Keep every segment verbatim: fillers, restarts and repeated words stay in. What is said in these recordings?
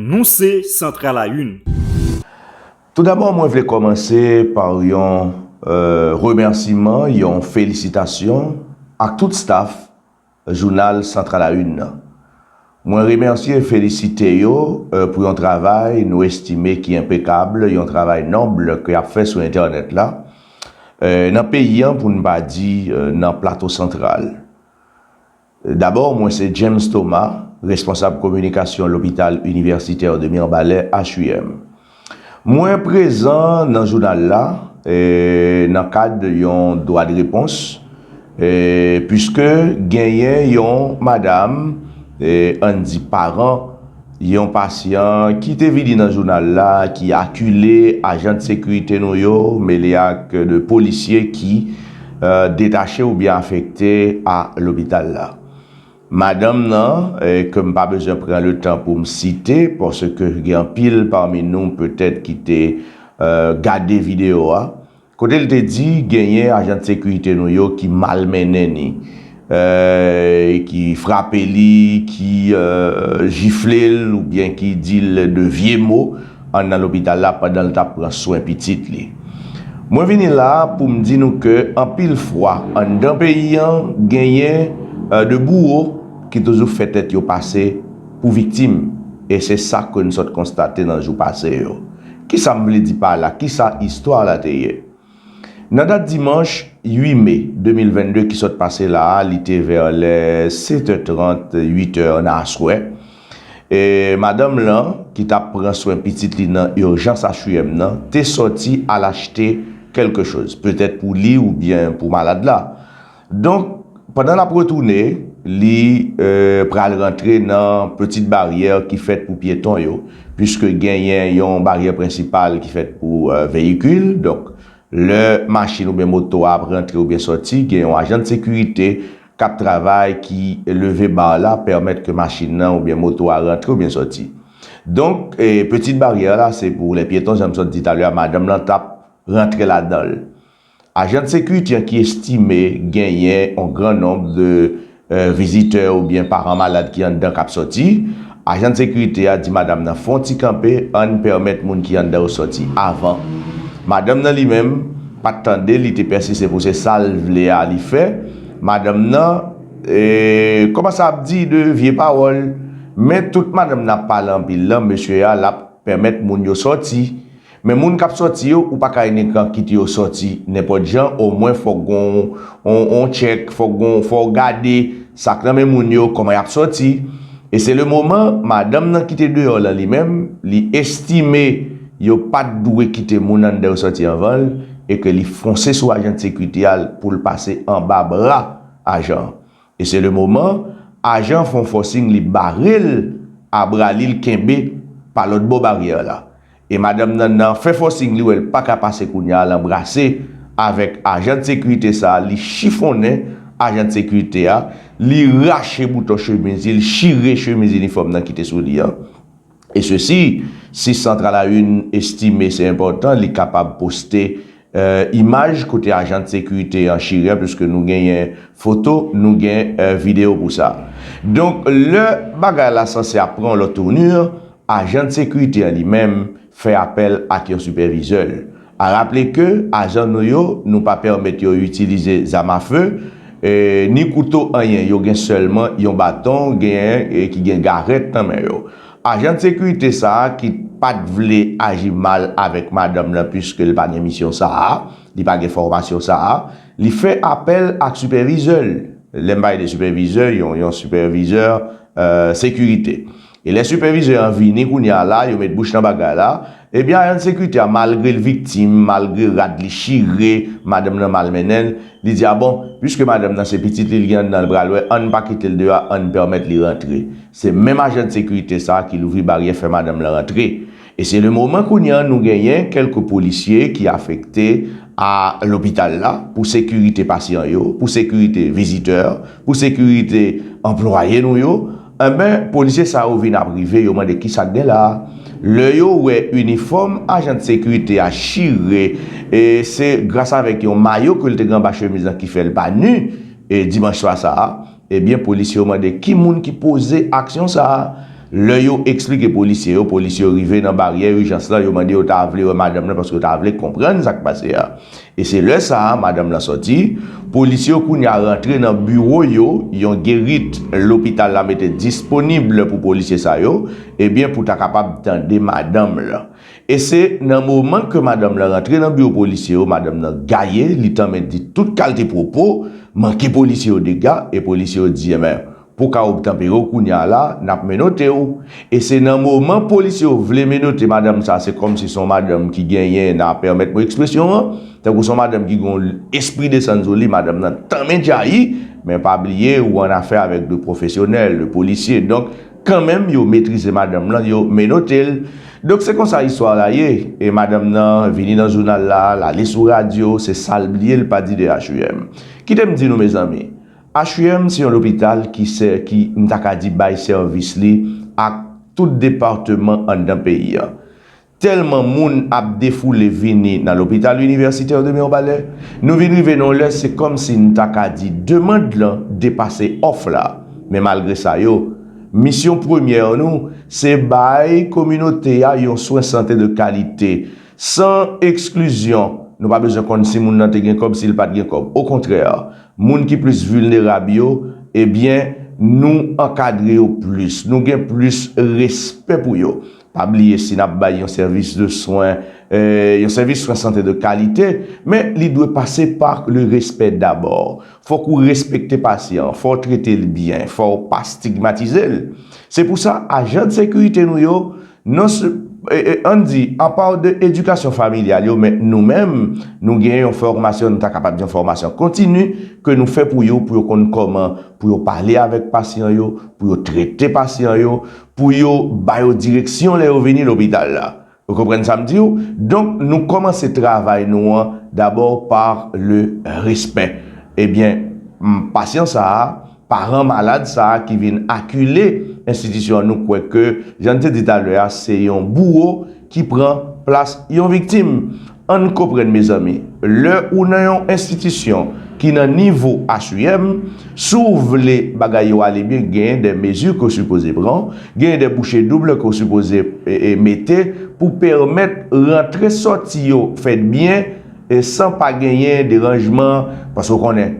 Nou se Central à une. Toudabò, mwen vle kòmanse pa yon euh, remèsiman, yon felisitasyon ak tout staff jounal Central à une nan. Mwen remèsye e felisite yo euh, pou yon travay nou estime ki enpekab, yon travay nòb ke y ap fè sou entènèt la, euh, nan peyi an, pou n pa di euh, nan Plato Santral. Dabò, mwen se James Thomas, responsab kominikasyon Lopital Inivèsitè de Mirbalè, H U M. Mwen prezan nan jounal la e nan kad yon dwa de repons, e piske genyen yon madanm, e ann di paran, yon pasyan ki te vini nan jounal la, ki akile ajan de sekirite nou yo, mele ak de polisye ki euh, detache oubyen afekte a lopital la. Madanm nan, eh, ke m pa bezwen pran le tan pou m site, paske gen anpil pami nou petèt ki te euh, gade videyo a, kote l te di genyen ajan de sekirite nou yo ki malmennen ni, euh, ki frape li, ki euh, jifle l oubyen ki di l de vye mo anndan lopital la pandan l t ap pran swen pitit li. Mwen vini la pou m di nou ke anpil fwa anndan peyi an genyen euh, de bouwo ki toujou fè tèt yo pase pou viktim, e se sa ke n sot konstate nan jou pase yo. Kisa m vle di pa la? Kisa istwa la te ye? Nan dat dimanch uit me de mil vennde ki sot pase la a, li te vè lè sèt è trant, uit è nan aswè. E madanm lan, ki t ap pran swen pitit li nan ijans H U M nan, te sòti al achte kèlke choz, petèt pou li oubyen pou malad la. Donk, pandan l ap retounen, li euh, pral rantre nan petit baryè ki fèt pou pyeton yo, piske genyen yon baryè prensipal ki fèt pou euh, veyikil. Donk, lè machin oubyen moto a ap rantre oubyen sòti, gen yon ajan de sekirite k ap travay ki leve ba la, pèmèt ke machin nan oubyen moto a rantre oubyen sòti. Donk, e, petit baryè la, se pou lè pyeton, jan m sot di talè a, madanm lan t ap rantre ladan l. Ajan de sekirite an ki estime genyen yon gran nonb de euh, vizitè oubyen paran malad ki anndan k ap sòti, ajan de sekirite a di madanm nan fè yon ti kanpe, ann pèmèt moun ki anndan yo sòti avan. Madanm nan li menm pa t tande, li te pèsiste pou se sa l vle a li fè. Madanm nan e, kòmanse ap di de vye pawòl, men tout madanm nan ap pale anpil lan, mesye a l ap pèmèt moun yo sòti. Men moun k ap sòti yo, ou pa ka inikan kite yo sòti nenpòt jan, omwen fòk gon on, on tchèk, fòk gon, fò w gade sa k nan men moun yo, kòman y ap sòti. E se le moman, madanm nan ki te deyò lan li menm, li estime yo pa t dwe kite moun anndan yo sòti anvan l, e ke li fonse sou ajan de sekirite a pou l pase anba bra ajan an. E se le moman, ajan fè yon fòsing, li bare l a bra li, l kenbe pa lòt bò baryè la. E madanm nan, nan fè fòsing, li wè l pa ka pase kounye a, l anbrase avèk ajan de sekirite sa a, li chifonnen ajan de sekirite a, li rache bouton chemiz li, li chire chemiz inifòm nan ki te sou li an. E sesi, si Central à une estime se enpòtan, li kapab poste euh, imaj kote ajan de sekirite an chire a, piske nou genyen foto, nou gen euh, videyo pou sa. Donk, lè bagay la sanse ap pran yon lòt tournure, ajan de sekirite an li menm fè apèl ak yon sipèvizè l. A raple ke ajan nou yo, nou pa pèmèt yo itilize zam a fe, e, ni kouto, anyen. Yo gen sèlman yon baton, gen e, ki gen garèt nan men yo. Ajan de sekirite sa a ki pa t vle aji mal avèk madanm nan, piske l pa gen misyon sa a, li pa gen fòmasyon sa a, li fè apèl ak sipèvizè l. Lè m pale de sipèvizè, yon, yon sipèvizè euh, sekirite. E lè sipèvizè an vini kounye a la, yo met bouch nan bagay la, ebyen ajan de sekirite a, malgre l viktim, malgre rad li chire, madanm nan malmennen l, li di, a bon, piske madanm nan se pitit li, li gen anndan, l pral wè, ann pa kite l deyò a, ann pèmèt li rantre. Se menm ajan de sekirite sa a ki louvri baryè, fè madanm lan rantre. E se le moman kounye a nou genyen kèlke polisye ki afekte a lopital la pou sekirite pasyan yo, pou sekirite vizitè, pou sekirite anplwaye nou yo. Enben, polisye sa yo vin ap rive, yo mande kisa k gen la a. Lè yo wè inifòm ajan de sekirite a chire, e se gras avèk yon mayo ke l te gen anba chemiz lan ki fè l pa ni, e dimanch swa sa a, ebyen, polisye yo mande ki moun ki poze aksyon sa a. Lè yo eksplike polisye yo, polisye yo rive nan baryè ijans lan, yo mande yo ta vle wè madanm nan paske yo ta vle konprann sa k pase a. E se lè sa a, madanm lan sòti, polisye yo kounye a rantre nan biwo yo, yon gerit lopital la mete disponib pou polisye sa yo, ebyen pou ta kapab tande madanm lan. E se nan moman ke madanm lan rantre nan biwo polisye yo, madanm lan gaye, li tanmen di tout kalte pwopo, manke polisye yo dega, e polisye yo di, enben, pou ka obtanpere w kounye a la, n ap menote w. E se nan moman polisye yo vle menote madanm sa, se kòmsi se yon madanm ki genyen, n a pèmèt mwen ekspresyon an, tankou se yon madanm ki gen yon espri desann sou li, madanm nan tanmen djayi, men pa bliye, ou an afè avèk de pwofesyonèl, de polisye. Donk, kanmenm, yo metrize madanm lan, yo menote l. Donk, se konsa istwa la ye. E madanm nan vini nan jounal la, l ale sou radyo, se sa l bliye, l pa di de H U M. Kite m di nou, mezanmi, H U M se yon lopital ki sè, ki, m ta ka di, bay sèvis li ak tout depatman anndan peyi a. Tèlman moun ap defoule vini nan lopital inivèsitè de Mirebalais, nou vin rive nan yon lè, se kòmsi n ta ka di, demann lan depase òf la. Men malgre sa yo, misyon premyè nou, se bay kominote a yon swen sante de kalite, san eksklizyon. Nou pa bezwen konn si moun nan te gen kòb, si l pa t gen kòb. Okontrè, moun ki plis vilnerab yo, ebyen, nou ankadre yo plis, nou gen plis respè pou yo. Pa bliye, si n ap bay yon sèvis de swen, eh, yon sèvis swen sante de kalite, men li dwe pase pa le respè dabò. Fòk ou respekte pasyan, fò w trete l byen, fò w pa stigmatize l. Se pou sa, ajan de sekirite nou yo, non se, e, e, ann di, apa de edikasyon familyal yo, men nou menm, nou gen yon fòmasyon, nou ta kapab di yon fòmasyon kontini ke nou fè pou yo, pou yo konn kòman pou yo pale avèk pasyan yo, pou yo trete pasyan yo, pou yo ba yo direksyon lè yo vini lopital la. Ou konprann sa m di w? Donk, nou kòmanse travay nou an dabò par le respè. Ebyen, m, pasyan sa a, paran malad sa a ki vin akile enstitisyon an, nou kwè ke, jan n te di talè a, se yon bouwo ki pran plas yon viktim. Ann konprann, mezanmi, lè ou nan yon enstitisyon ki nan nivo H U M, si w vle bagay yo ale byen, genyen de mezi ke w sipoze pran, genyen de bouche double ke w sipoze, e, e, mete pou pèmèt rantre sòti yo fèt byen, e, san pa genyen deranjman, paske w konnen,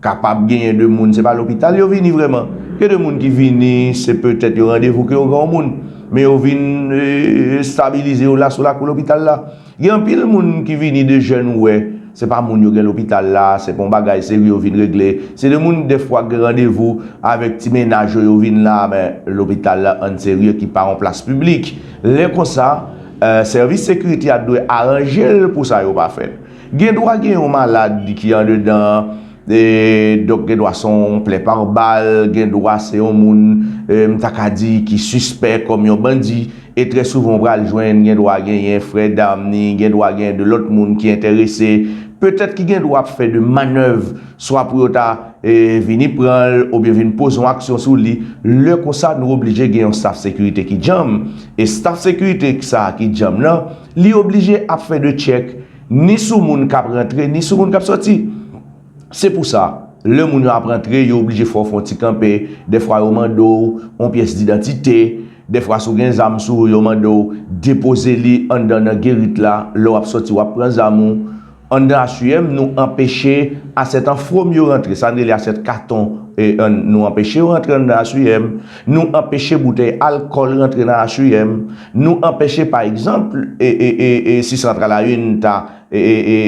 kapab genyen de moun, se pa lopital yo vini vrèman. Gen de moun ki vini, se petèt yon randevou ke yo gen yon moun, men yo vin, e, estabilize yo la sou lakou lopital la. Gen anpil moun ki vini de jèn ou wè, se pa moun yo gen lopital la, se pa yon bagay serye yo vin regle. Se de moun dèfwa gen randevou avèk ti mennaj yo, yo vin la, men lopital la ann serye ki pa yon plas piblik. Lè konsa, eh, sèvis sekirite a dwe aranje l pou sa yo pa fèt. Gen dwa gen yon malad ki andedan, e, donk, gen dwa se yon plè pa bal, gen dwa se yon moun, e, m ta ka di ki sispè kòm yon bandi, e trè souvan w pral jwenn, gen dwa genyen frè dam ni, gen dwa genyen de lòt moun ki enterese, petèt ki gen dwa ap fè de manèv, swa pou yo ta, e, vini pran l, oubyen vin poze yon aksyon sou li. Lè konsa, nou oblije gen yon staf sekirite ki djanm. E staf sekirite sa a ki djanm nan, li oblije ap fè de tchèk, ni sou moun k ap rantre, ni sou moun k ap sòti. Se pou sa, lè moun yo ap rantre, yo oblije fè w fè yon ti kanpe. Dèfwa, yo mande w yon pyès didantite. Dèfwa, si w gen zam sou ou, yo mande w depoze li anndan nan gerit la. Lè w ap sòti, w ap pran zam ou. Anndan H U M, nou anpeche asyèt an fwom yo rantre. Sa n rele asyèt katon. E, ann, nou anpeche yo rantre anndan H U M. Nou anpeche boutèy alkòl rantre nan H U M. Nou anpeche, pa egzanp, e, e, e, e, si Central Une ta e, e, e,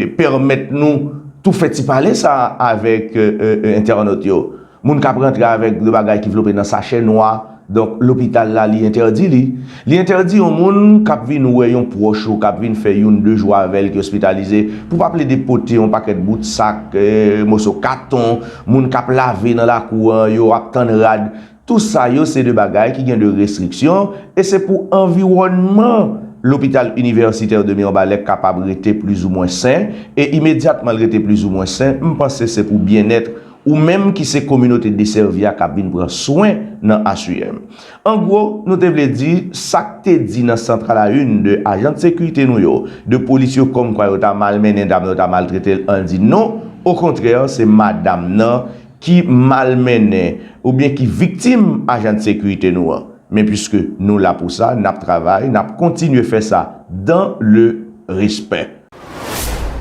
e, pèmèt nou tou fè ti pale sa avèk, e, e, e, entènot yo. Moun k ap rantre avèk de bagay ki vlope nan sachè nwa, donk lopital la, li entèdi li. Li entèdi yon moun k ap vin wè yon pwòch ou, k ap vin fè youn de jou avè l, ki ospitalize, pou pa plede pote yon pakèt bout sak, e, moso katon, moun k ap lave nan lakou an, yo ap tann rad. Tou sa yo se de bagay ki gen de restriksyon, e se pou anviwònman Lopital Inivèsitè de Mirebalais kapab rete plizoumwen sen, e imedyatman l rete plizoumwen sen, m panse se pou byennèt ou menm ki se kominote desèvi a k ap vin pran swen nan H U M. An gwo, nou te vle di, sa k te di nan Central Une de ajan de sekirite nou yo, de polis yo kòmkwa yo ta malmennen dam nan, yo ta maltrete l, ann di non, okontrè, se madanm nan ki malmennen oubyen ki viktim ajan de sekirite nou an. Men piske nou la pou sa, n ap travay, n ap kontinye fè sa dans le respect.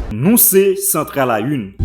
Nou se Central à Une.